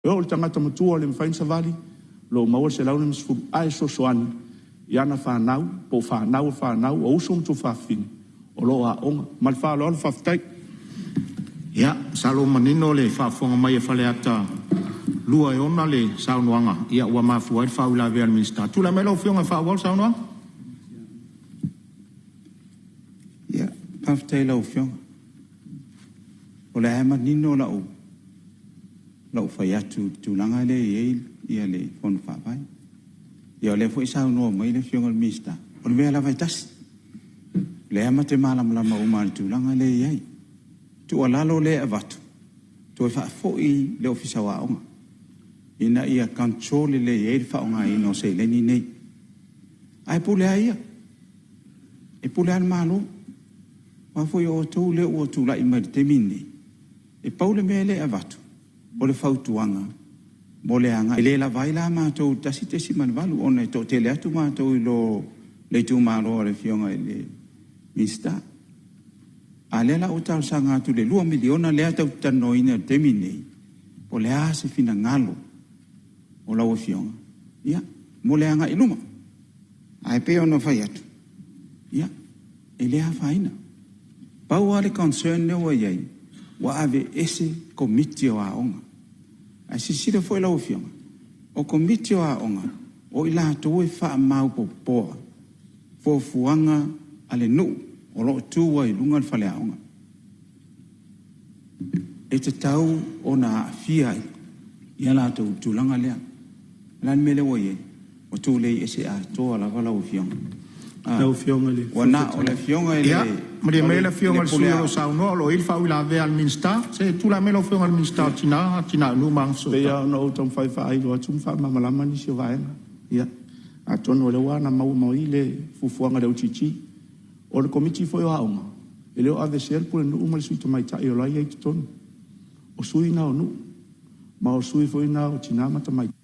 E oo i le tagata matua e le mafai ona savali, o lo o maua le $150 ae fesoasoani i ana fanau po o fanau a fanau, o uso ma tuafafine o lo o aooga. Ma le faaaloalo faafetai. Ia, masalo ua manino le faafofoga mai a Faleata 2 e ona le saunoaga ua mafua ai le faauilavea a le Minisita. Tulai mai lau Afioga e faaauau le saunoaga. Ia, faafetai i lau Afioga. O lea lava e manino lau fai atu i le tulaga lea e i ai le Fono Faavae. Ia o lea foi e saunoa mai le Afioga i le Minisita, o le mea lava e tasi. O lea ma te malamalama uma lava i le tulaga lea e i ai. O le tuualalo lea e avatu, toe faafoi i le Ofisa o Aoga ina ia control lelei ai le faaaogaina o seleni nei. Ae pule lava ia, e pule lava le Malo, aua foi o outou lea ua tulai mai i le taimi lenei. E pau le mea lea e avatu, o le fautuaga mo le agai i luma. E le lava ai la matou i le 1.8 ona e toatele atu matou i lo le itumalo a le Afioga i le Minisita. A o lea la ua talosaga atu i le $2 miliona lea tatou te talanoaina i le taimi lenei, po o le a se finagalo o lau Afioga mo le agai i luma. Ae pei ona fai atu, ia, e le afaina. Pau lava le concern lea ua i ai, ua aveese Komiti o Aoga. Ae silasila foi lau Afioga, o Komiti o Aoga, o i latou e faamaopoopoa fuafuaga a le nuu o lo o tu ai i luga le faleaoga. E tatau ona aafia ai latou i le tulaga lea. O le a le mea lea ua i ai? Ua tulei ese atoa lava lau Afioga. Lau Afioga i le Ua na o le afioga i le Ia, malie maia le Afioga i le Pule sui usufono o lo o Aoga. saunoa o lo o i ai le faauilavea a le Minisita. Se i tulai mai lau Afioga i le Minisita o Tina ma Tamaitai mo Aga Fesootai. E pei lava ona ou taumafai e faailo atu ma faamalamalama nisi o vaega. Ia, atonu o lea ua maua mai le fuafuaga a le OGG. O le Komiti foi o Aoga, e le o aveesea le pulenuu ma le sui tamaitai o la e i ai i totonu. O sui na o nuu, ma o sui foi na o tina ma tamaitai.